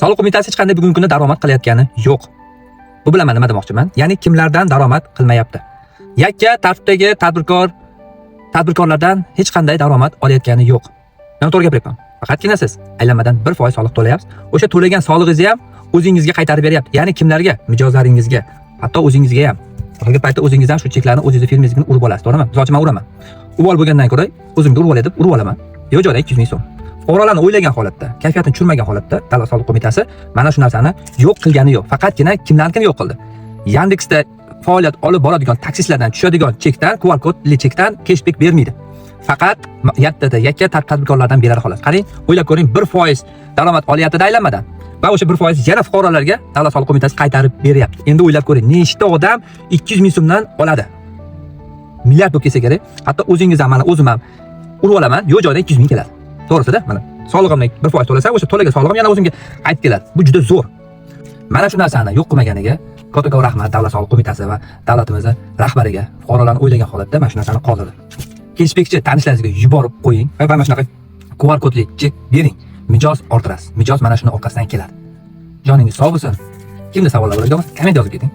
Soliq qo'mitasi hech qanday bugungi kunda daromad qilayotgani yo'q. Bu bilan man nima demoqchiman? Ya'ni kimlardan daromad qilmayapti? Yakka tartibdagi tadbirkorlardan hech qanday daromad olayotgani yo'q. Men to'g'ri gapiryapman. Faqatgina siz aylanmadan 1% soliq to'layapsiz. O'sha to'lagan solig'ingizni ham o'zingizga qaytarib beryapti. Ya'ni kimlarga? Mijozlaringizga, hatto o'zingizga ham. Oxirgi paytda o'zingizdan shu cheklarni o'zingizni firmangizga urib olasiz, to'g'rimi? Misol uchun men uraman. Uvol bo'lgandan ko'ra o'zimga urib olay deb urib olaman. Yo'q joyda 200 ming so'm. Fuqarolarni o'ylagan holatda, kayfiyatini tushirmagan holatda Davlat soliq qo'mitasi mana shu narsani yo'q qilgani yo'q. Faqatgina kimlarnikini yo'q qildi? Yandeksda faoliyat olib boradigan taksistlardan tushadigan chekdan, QR kodli chekdan keshbek bermaydi. Faqat yattada yakka tadbirkorlardan beradi xolos. Qarang, o'ylab ko'ring, 1% daromad olyapti aylanmadan. Va o'sha 1% yana fuqarolarga Davlat soliq qo'mitasi qaytarib beryapti. Endi o'ylab ko'ring, nechta odam 200 ming so'mdan oladi? Milliard bo'lib kelsa kerak. Hatto o'zingiz ham, mana o'zim ham urib olaman, yo'q joyda 200 ming keladi. To'g'risida, mana solig'imni 1% to'lasam, o'sha to'lagan solig'im yana o'zimga qaytib keladi. Bu juda zo'r. Mana shu narsani yo'q qilmaganiga kattakon rahmat Davlat soliq qo'mitasi va davlatimizni rahbariga, fuqarolarni o'ylagan holatda mana shu narsani qoldirdi. Keshbekchi tanishlaringizga yuborib qo'ying va mana shunaqa QR kodli chek bering. Mijoz orttirasiz. Mijoz mana shuni orqasidan keladi. Joningiz sog' bo'lsin. Kimda savollar bo'ladigan bo'lsa, komment yozib keting.